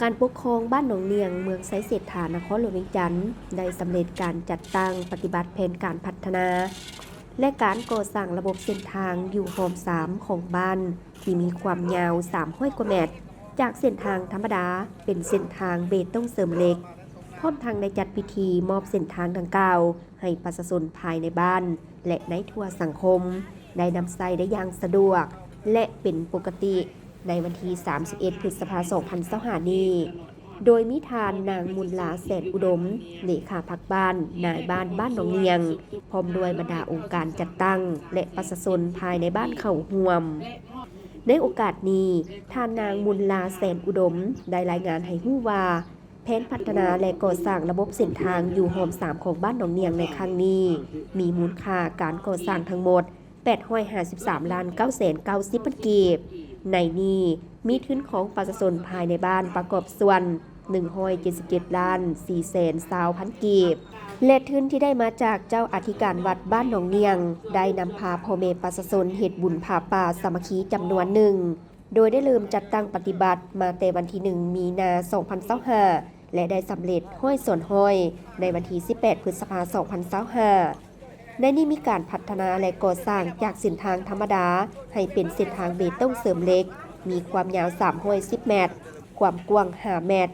ການປົກຄອງບ້ານໜອງນຽງ ເມືອງໄຊເສດຖາ ນະຄອນຫຼວງວຽງຈັນ ໄດ້ສຳເລັດການຈັດຕັ້ງປະຕິບັດແຜນການພັດທະນາ ແລະ ການກໍ່ສ້າງລະບົບເສັ້ນທາງຢູ່ຮ່ອມສາມຂອງບ້ານ ທີ່ມີຄວາມຍາວສາມຮ້ອຍກວ່າແມັດ, ຈາກເສັ້ນທາງທຳມະດາເປັນເສັ້ນທາງເບຕົງເສີມເຫຼັກ, ພ້ອມທັງໄດ້ຈັດພິທີມອບເສັ້ນທາງດັ່ງກ່າວໃຫ້ປະຊາຊົນພາຍໃນບ້ານ ແລະ ໃນທົ່ວສັງຄົມ ໄດ້ນຳໃຊ້ໄດ້ຢ່າງສະດວກ ແລະ ເປັນປົກກະຕິ ໃນວັນທີສາມສິບເອັດ ພຶດສະພາ ສອງພັນຊາວຫ້ານີ້ ໂດຍມີທ່ານນາງ ມຸນລາ ແສນອຸດົມ ເລຂາພັກບ້ານ ນາຍບ້ານບ້ານໜອງນຽງ ພ້ອມດ້ວຍບັນດາອົງການຈັດຕັ້ງ ແລະ ປະຊາຊົນພາຍໃນບ້ານເຂົ້າຮ່ວມ. ໃນໂອກາດນີ້, ທ່ານນາງ ມຸນລາ ແສນອຸດົມ ໄດ້ລາຍງານໃຫ້ຮູ້ວ່າ ແຜນພັດທະນາ ແລະ ກໍ່ສ້າງລະບົບເສັ້ນທາງຢູ່ຮ່ອມສາມຂອງບ້ານໜອງນຽງໃນຄັ້ງນີ້ ມີມູນຄ່າການກໍ່ສ້າງທັງໝົດ ແປດຮ້ອຍຫ້າສິບສາມລ້ານເກົ້າແສນເກົ້າສິບພັນກີບ. ໃນນີ້ມີທຶນຂອງປະຊາຊົນພາຍໃນບ້ານປະກອບສ່ວນ ໜຶ່ງຮ້ອຍເຈັດສິບເຈັດລ້ານສີ່ແສນຊາວພັນກີບ ແລະ ທຶນທີ່ໄດ້ມາຈາກເຈົ້າອະທິການວັດບ້ານໜອງນຽງ ໄດ້ນຳພາພໍ່ແມ່ປະຊາຊົນເຮັດບຸນຜ້າປ່າສາມັກຄີຈຳນວນໜຶ່ງ ໂດຍໄດ້ເລີ່ມຈັດຕັ້ງປະຕິບັດມາແຕ່ວັນທີໜຶ່ງ ມີນາ ສອງພັນຊາວຫ້າ ແລະ ໄດ້ສຳເລັດຮ້ອຍສ່ວນຮ້ອຍໃນວັນທີສິບແປດ ພຶດສະພາ ສອງພັນຊາວຫ້າ. ໃນນີ້ມີການພັດທະນາ ແລະ ກໍ່ສ້າງຈາກເສັ້ນທາງທຳມະດາໃຫ້ເປັນເສັ້ນທາງເບຕົງເສີມເຫຼັກ, ມີຄວາມຍາວສາມຮ້ອຍສິບແມັດ, ຄວາມກວ້າງຫ້າແມັດ,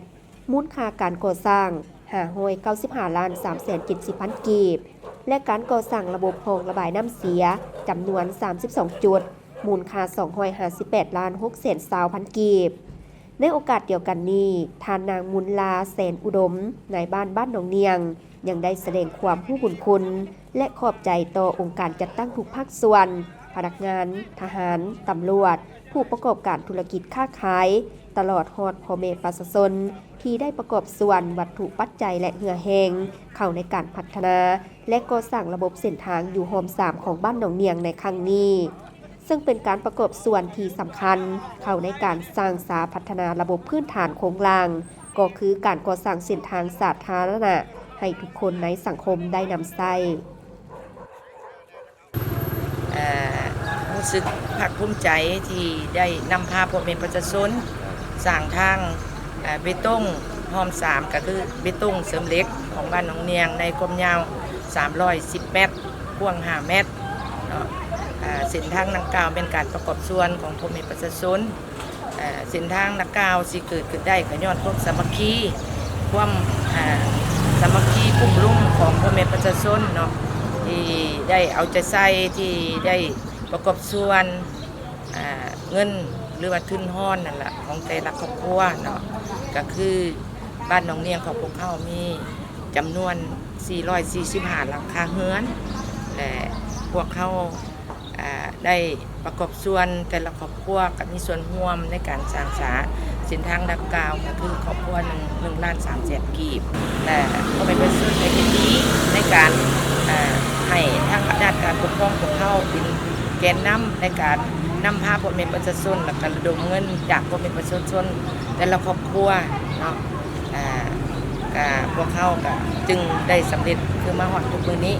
ມູນຄ່າການກໍ່ສ້າງ ຫ້າຮ້ອຍເກົ້າສິບຫ້າລ້ານສາມແສນເຈັດສິບພັນກີບ ແລະ ການກໍ່ສ້າງລະບົບຮ່ອງລະບາຍນ້ຳເສຍ ຈຳນວນສາມສິບສອງຈຸດ, ມູນຄ່າສອງຮ້ອຍຫ້າສິບແປດລ້ານຫົກແສນຊາວພັນກີບ. ໃນໂອກາດດຽວກັນນີ້, ທ່ານນາງ ມຸນລາ ແສນອຸດົມ ນາຍບ້ານບ້ານໜອງນຽງ ຍັງໄດ້ສະແດງຄວາມຮູ້ບຸນຄຸນ ແລະ ຂອບໃຈຕໍ່ອົງການຈັດຕັ້ງທຸກພາກສ່ວນ, ພະນັກງານ, ທະຫານ, ຕຳຫຼວດ, ຜູ້ປະກອບການທຸລະກິດຄ້າຂາຍ, ຕະຫຼອດຮອດພໍ່ແມ່ປະຊາຊົນ ທີ່ໄດ້ປະກອບສ່ວນວັດຖຸປັດໄຈ ແລະ ເຫື່ອແຮງ ເຂົ້າໃນການພັດທະນາ ແລະ ກໍ່ສ້າງລະບົບເສັ້ນທາງຢູ່ຮ່ອມສາມຂອງບ້ານໜອງນຽງໃນຄັ້ງນີ້. ເຊິ່ງເປັນການປະກອບສ່ວນທີ່ສຳຄັນເຂົ້າໃນການສ້າງສາພັດທະນາລະບົບພື້ນຖານໂຄງລ່າງ, ກໍຄືການກໍ່ສ້າງເສັ້ນທາງສາທາລະນະໃຫ້ທຸກຄົນໃນສັງຄົມໄດ້ນຳໃຊ້. ເອີ່ ຮູ້ສຶກພາກພູມໃຈທີ່ໄດ້ນຳພາພໍ່ແມ່ປະຊາຊົນສ້າງທາງ ເອີ່ ເບຕົງຮ່ອມສາມ ກໍຄືເບຕົງເສີມເຫຼັກຂອງບ້ານໜອງນຽງ ໃນຄວາມຍາວສາມຮ້ອຍສິບແມັດ, ກວ້າງຫ້າແມັດເນາະ. ເອີ່ ເສັ້ນທາງດັ່ງກ່າວແມ່ນການປະກອບສ່ວນຂອງພໍ່ແມ່ປະຊາຊົນ. ເອີ່ ເສັ້ນທາງດັ່ງກ່າວຊິເກີດຂຶ້ນໄດ້ກໍຍ້ອນຄວາມສາມັກຄີ, ຄວາມ ເອີ່ ສາມັກຄີກຸ່ມລຸມຂອງພໍ່ແມ່ປະຊາຊົນເນາະ ທີ່ໄດ້ເອົາໃຈໃສ່, ທີ່ໄດ້ປະກອບສ່ວນ ອ່າ ເງິນ ຫຼືວ່າທຶນຮອນນັ້ນລະ ຂອງແຕ່ລະຄອບຄົວເນາະ, ກໍຄືບ້ານໜອງນຽງຂອງພວກເຮົາມີຈຳນວນສີ່ຮ້ອຍສີ່ສິບຫ້າຫຼັງຄາເຮືອນ ແລະ ພວກເຮົາ ອ່າ ໄດ້ປະກອບສ່ວນ ແຕ່ລະຄອບຄົວກໍມີສ່ວນຮ່ວມໃນການສ້າງສາເສັ້ນທາງດັ່ງກ່າວ ກໍຄືຄອບຄົວໜຶ່ງ ໜຶ່ງລ້ານສາມແສນກີບ ແລະ ພໍ່ແມ່ປະຊາຊົນກໍເຫັນດີໃນການ ອ່າ ໃຫ້ທາງອຳນາດການປົກຄອງຂອງເຮົາເປັນ ແກນນຳໃນການນຳພາພໍ່ແມ່ປະຊາຊົນ ແລະ ກະລະດົມເງິນຈາກພໍ່ແມ່ປະຊາຊົນແຕ່ລະຄອບຄົວເນາະ. ອ່າ ກະພວກເຮົາກະຈຶ່ງໄດ້ສຳເລັດຄືມາຮອດທຸກມື້ນີ້